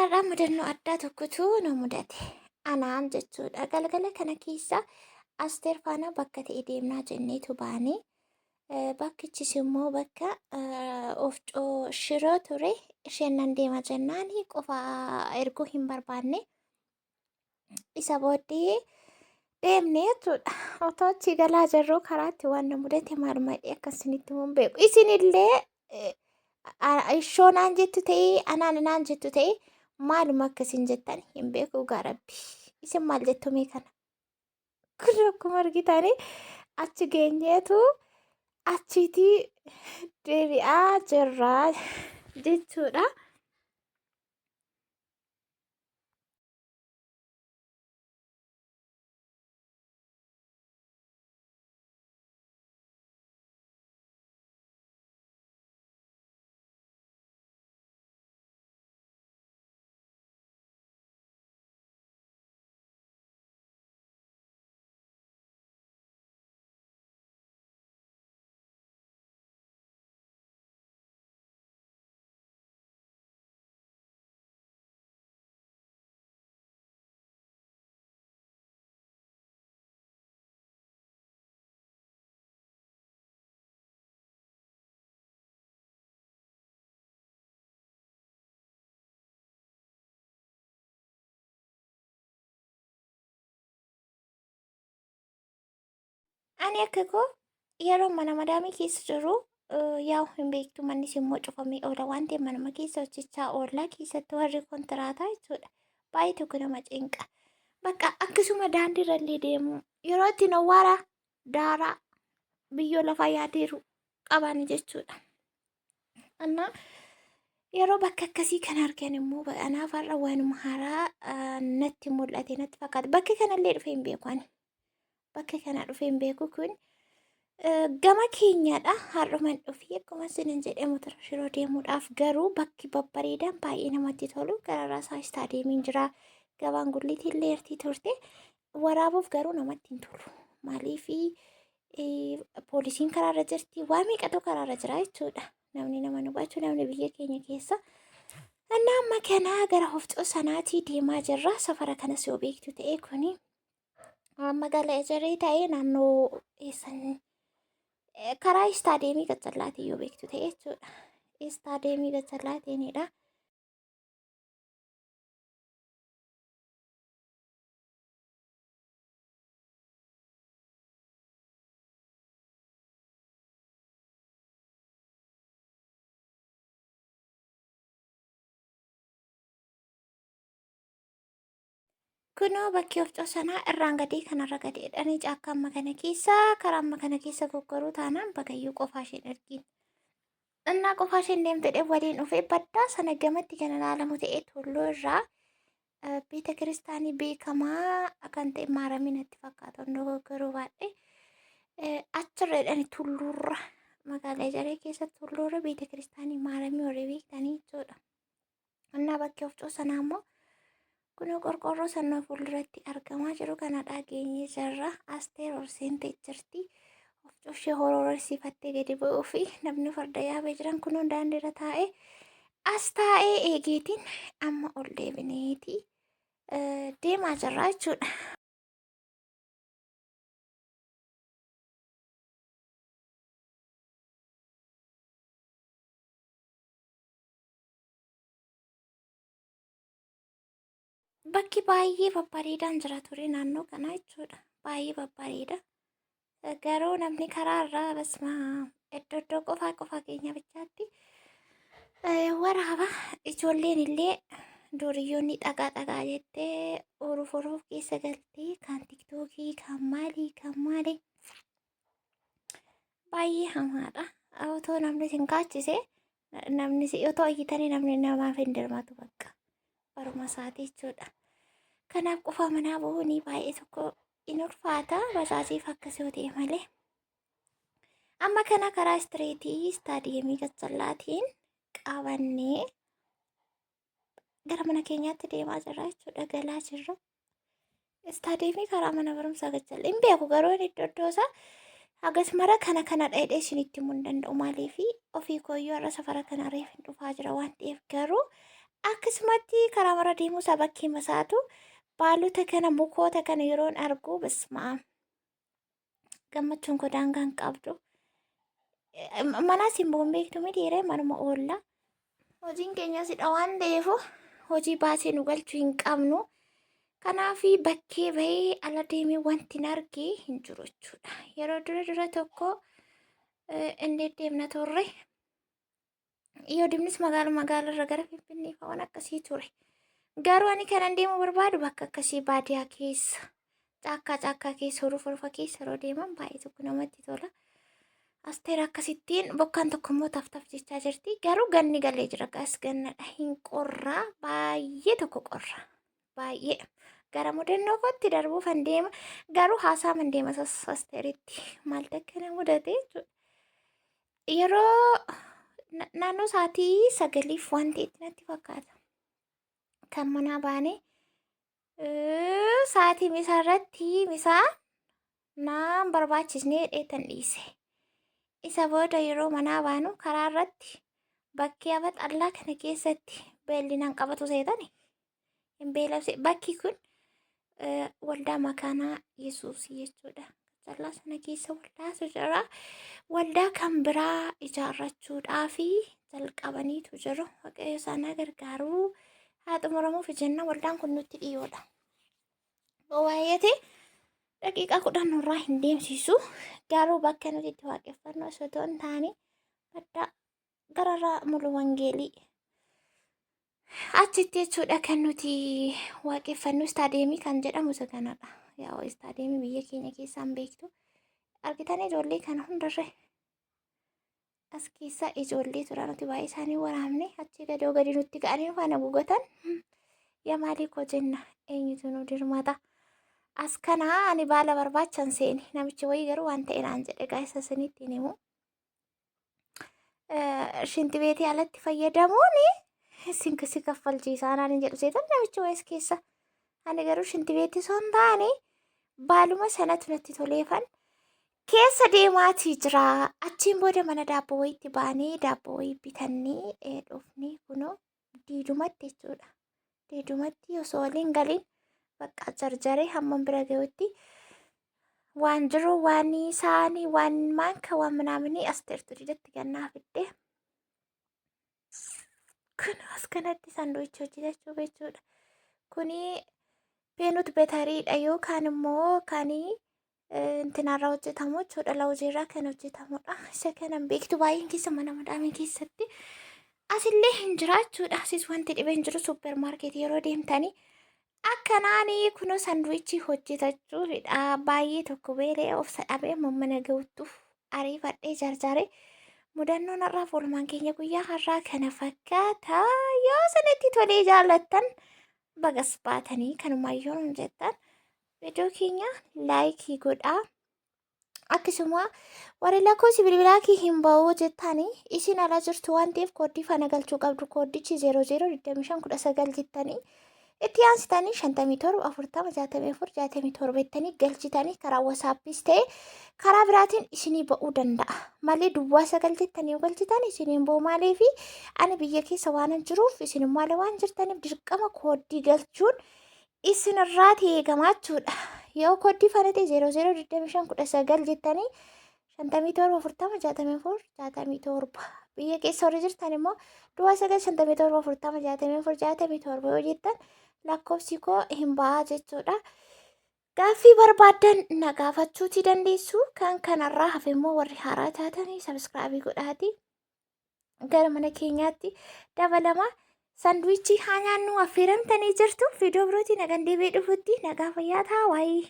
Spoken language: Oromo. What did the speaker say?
Guyyaa har'aa mudannoo addaa tokkotu nu mudate. Anaan jechuudha. Galgala kana keessa Asteer faana bakka ta'e deemnaa jenneetu baane. Bakkichis immoo bakka ofcoo shiroo ture. Isheen nan deema jennaan qofa erguu hin barbaanne. Isa booddee deemne jechuudha. Otoo achii galaa jirruu karaatti waan nu mudate maal malee akka isinitti himu hin beeku. Isinillee ishoo naan jettu ta'ee anaan naan jettu ta'ee maaluma akkasiin jettan hin beeku dhugaa rabbi. Isin maal jettu mee kana? Kun akkuma argitanii achi geenyeetu achiitii deebi'aa jirra jechuudha. Ani akka koo yeroo mana madaamii keessa jiru yaa'u hin beektu mannis immoo cufamee oola waan ta'eef manuma keessa hojjechaa oolla keessatti warri kontiraataa jechuudha. Baay'ee tokko nama cinqa. Bakka akkasuma daandiirra illee deemu yeroo ittiin awwaara daaraa biyyoo lafaa yaadeeru qaban jechuudha. Annaa yeroo bakka akkasii kan argan immoo anaaf har'a waanuma haaraa natti mul'ate natti fakkaata. Bakka kanallee dhufee hin beeku ani. Bakka kana dhufee hin beeku kun gama keenyadha. Har'uman dhufee akkuma isinin jedhee motora shiroo deemuudhaaf garuu bakki babbareedaan baay'ee namatti tolu gararraa isaa istaadiyeemiin jira. Gabaan gulliitii illee ertii turte. Waraabuuf garuu namatti hin tolu. Maaliif poolisiin karaarra jirti waa meeqatu karaarra jira jechuudha. Namni nama nu hubatu namni biyya keenya keessa. Innaa amma kana gara hofcoo sanaatii deemaa jirra. Safara kanas yoo beektu ta'e kuni magaalaa Ejeree ta'ee naannoo eessan karaa istaadeemii Gazzallaatii yoo beektu ta'e jechuudha. Istaadeemii Gazzallaatiinidha. Kunoo bakki ofcoo sanaa irraan gadee kanarra gadee dhanii caakkaa amma kana keessa karaa amma kana keessa goggoruu taanaan bagayyuu qofaa isheen ergiin. Innaa qofaa isheen deemte dhee waliin dhufee baddaa sana gamatti kan ilaalamu ta'ee tulluu irraa beeta kiristaanii beekamaa kan ta'e maaramii natti fakkaata hundoo goggoruu baadhee achirra jedhani tulluurra magaalaa Ejeree keessa tulluurra beeta kiristaanii maaramii warri beektanii jechuudha. Innaa bakki ofcoo sanaa immoo kunoo qorqoorroo sannoo fuulduratti argamaa jiru kana dhageenyee jirra. Asteer ol seentee jirti. Ofcoo ishee hororsiifattee gadi bu'uu fi namni farda yaabee jiran kunoo daandiirra taa'ee as taa'ee eegeetiin amma ol deebineeti deemaa jirra jechuudha. Bakki baay'ee babbareedaan jira ture naannoo kana jechuudha. Baay'ee babbareeda. Garuu namni karaa irraa basma iddoo iddoo qofaa qofaa keenya bichaatti waraaba. Ijoolleen illee duuriyyoonni dhagaa dhagaa jettee uruuf uruuf keessa galtee kan tiktookii kan maalii kan maalii baay'ee hamaadha. Otoo namni isin kaachise namni si otoo iyyitanii namni namaaf hin dirmatu bakka baruma isaatii jechuudha. Kanaaf qofaa manaa bu'uun baay'ee tokko in ulfaata bajaajiif akkas yoo ta'e malee. Amma kana karaa istireetii istaadiyeemii Gachallaatiin qabannee gara mana keenyaatti deemaa jirra jechuudha. Galaa jirra. Istaadiyeemii karaa mana barumsaa Gachallaa hin beeku garuu inni iddoo iddoo isaa hagas mara kana kana dheedhee isinitti himuu hin danda'u maaliif ofii kooyyuu har'a safara kana reef hin dhufaa jira waan ta'eef garuu Akkasumatti karaa mara deemuusaa bakkee masaatu baalota kana mukoota kana yeroon argu basmaa gammachuun koo daangaa hin qabdu. Manaas hin boon beektu miti yeree manuma oolla. Hojiin keenya sidha waan ta'eef hojii baasee nu galchuu hin qabnu. Kanaaf bakkee bahee ala deemee wanti hin argee hin jiru jechuudha. Yeroo dura dura tokko inni deddeemna turre. Yoo deemnis magaala magaalarra gara Finfinnee fa'aa waan akkasii ture. Garuu ani kanan deemuu barbaadu bakka akkasii baadiyaa keessa, caakkaa caakkaa keessa, hurufa hurufa keessa yeroo deeman baay'ee tokko namatti tola. Asteer akkasittiin bokkaan tokko immoo taftaf jechaa jirti. Garuu ganni galee jira. Gaas gannadha. Hin qorraa. Baay'ee tokko qorra. Baay'ee. Gara mudannoo kootti darbuufan deema. Garuu haasaa man deema Asteeritti. Maaltu akkana mudate jechuudha. Yeroo naannoo sa'aatii 9f waan ta'etti natti fakkaata. Kan manaa baane sa'aatii misaa irratti misaa naan barbaachisnee dheetan dhiise. Isa booda yeroo manaa baanu karaa irratti bakkee abaxallaa kana keessatti beelli nan qabatu seetani. Hin beelabse. Bakki kun waldaa makaanaa Yesuus jechuudha. Callaa sana keessa waldaatu jira. Waldaa kan biraa ijaarrachuudhaaf jalqabaniitu jiru. Waaqayyo isaan haa gargaaru. Haa xumuramuuf jenna, waldaan kun nutti dhiyoodha. Baay'ate daqiiqaa 10 nurraa hin deemsisu. Garuu bakka nuti itti waaqeffannu osoo hin taane baddaa gararraa mulu wangeelii. Achitti jechuudha kan nuti waaqeffannu, istaadiyeemii kan jedhamu isa kanadha. Yaa istaadiyeemii biyya keenya keessaan beektu. Argitan ijoollee kana hundarra as keessa ijoollee tura, nuti baay'ee isaanii waraabne achii gadoo gadi nutti ga'anii faana gugatan. Yaa maalii koo jenna, eenyutu nu dirmata. As kana ani baala barbaachan seeni, namichi wayii garuu waan ta'e naan jedhe gaa isa sanitti hin himu. Shinti beetii alatti fayyadamuun si kaffalchiisaa naan hin jedhu seetan namichi wayii as keessa. Ani garuu shinti beetii osoo hin taane baaluma sanatu natti toleefan keessa deemaatii jira. Achiin booda mana daabboo wayiitti baanee daabboo wayii bitannee dhufnee kunoo diidumatti jechuudha. Diidumatti osoo waliin galiin bakka jarjaree hamma bira gahutti waan jiru, waan saanii, waan maanka, waan minaaminii Asteertu didatti gannaa fidde. Kun as kanatti sandwichii hojjetachuu jechuudha. Kuni peanut butteriidha yookaan immoo kan intinarraa hojjetamu jechuudha. Lawuzeerraa kan hojjetamudha. Isa kanan beektu baay'een keessa mana madaamii keessatti. Asillee hin jira jechuudha. Asis wanti dhibeen jiru suupper maarkeetii yeroo deemtanii akkanaanii kunoo sandwichii hojjetachuufidha. Baay'ee tokko beelee of dhabee mana ga'uttuuf ariifadhee jarjaree mudannoon har'aaf oolmaan keenya guyyaa har'aa kana fakkaata. Yoo sanatti tolee jaallattan bagas baatanii kanumayyoo nun jettan viidiyoo keenya like godhaa. Akkasuma warri lakkoofsi bilbilaa kee hin ba'uu jettanii isin ala jirtu waan ta'eef kooddii faana galchuu qabdu. Kooddichi 002519 jettanii itti aansitanii 57 40 64 67 jettanii galchitanii karaa WhatsAppis ta'e karaa biraatiin isinii ba'uu danda'a. Malee duwwaa sagal jettanii yoo galchitan isiniin ba'u. Maalee fi ani biyya keessa waan jiruuf isin immoo ala waan jirtaniif dirqama kooddii galchuun isinirraati eegamaa jechuudha. Yoo kooddii faana ta'e 002519 jettanii 57 40 64 67, biyya keessa warri jirtan immoo duwwaa 9 57 40 64 67 yoo jettan lakkoofsi koo hin ba'aa jechuudha. Gaaffii barbaaddan na gaafachuutii dandeessu. Kan kanarraa hafe immoo warri haaraa taatanii subscribe godhaati. Gara mana keenyaatti dabalama. Sandwichii haa nyaannu, affeeramtanii jirtu. Viidiyoo birootiin nagan deebi'ee dhufutti nagaa fayyaa ta'a waayee.